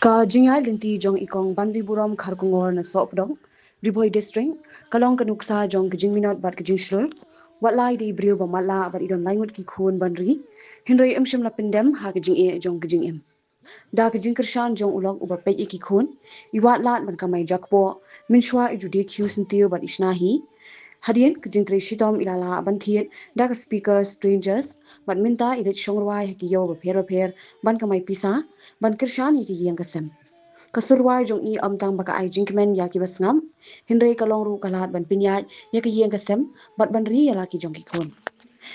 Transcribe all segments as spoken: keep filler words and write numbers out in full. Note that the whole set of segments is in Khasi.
Ka jingïaid lynti jong i Kong Banriburom Kharkongor na Sohpdong, Ri Bhoi District, ka long ka nuksa jong ka jingminot bad ka jingshlur. Wat la i dei i briew ba matlah bad i don lai ngut ki khun ban ri, hynrei ym shym la pyndem ha ka jingeh jong ka jingim. Da ka jingkyrshan jong u lok uba peit ïa ki khun, i wad lad ban kamai jakpoh, mynshuwa i ju die khiew syntiew bad i shna hi. Hadien ka jingtrei shitom i la lah ban thied da ka speaker Strangers, bad mynta i leit shong rwai ha ki ïew bapher bapher ban kamai pisa, ban kyrshan ïa ki ïing ka sem. Ka sur rwai jong i ym tang ba ka ai jingkmen ïa kiba sngap, hynrei ka long ruh ka lad ban pynïaid ïa ka ïing ka sem bad ban ri ïa la ki jong ki khun.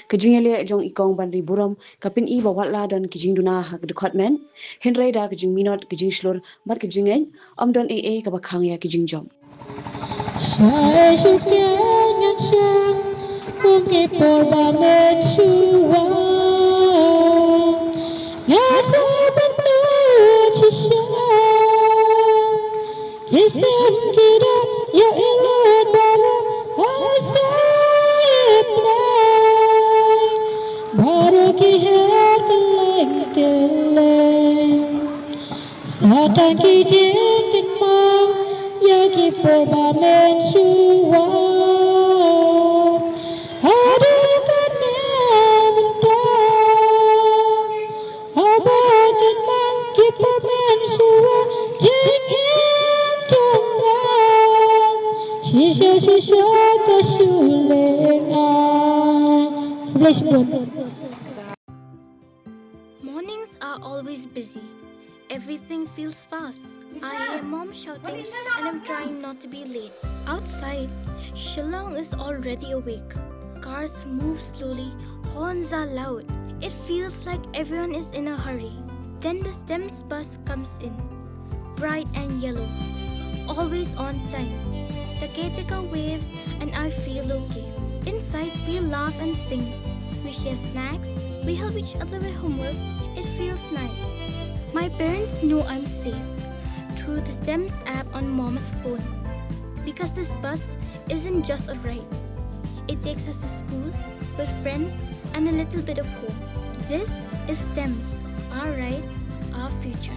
Ka jingïaleh jong i Kong Banriburom ka pyni ba wat la don ki jingduna ha ka dkhot met, hynrei da ka jingminot, ka jingshlur bad ka jingngeit, ym don ei ei kaba khang ïa ki jingjop. Shai shu kyngan shang kum ki por ba mynshuwa. Nga sa ban nud shisha. Ki sem ki dap ïa i lad baroh ha sa ïa pynai. Baroh ki her kylleng kylleng. Sa tang ki jingkynmaw ïa ki por ba mynshuwa. Haduh kane mynta haba kynmaw ki por mynshuwa, jingim jong nga shisha shisha ka shu lyngngai. Khublei shibun. Mornings are always busy. Everything feels fast. I hear mom shouting and I'm trying not to be late. Outside, Shillong is already awake. Cars move slowly, horns are loud. It feels like everyone is in a hurry. Then the STEMS bus comes in, bright and yellow, always on time. The caretaker waves and I feel okay. Inside, we laugh and sing. We share snacks. We help each other with homework. It feels nice. My parents know I'm safe through the STEMS app on mom's phone. Because this bus isn't just a ride. It takes us to school, with friends, and a little bit of home. This is STEMS, our ride, our future.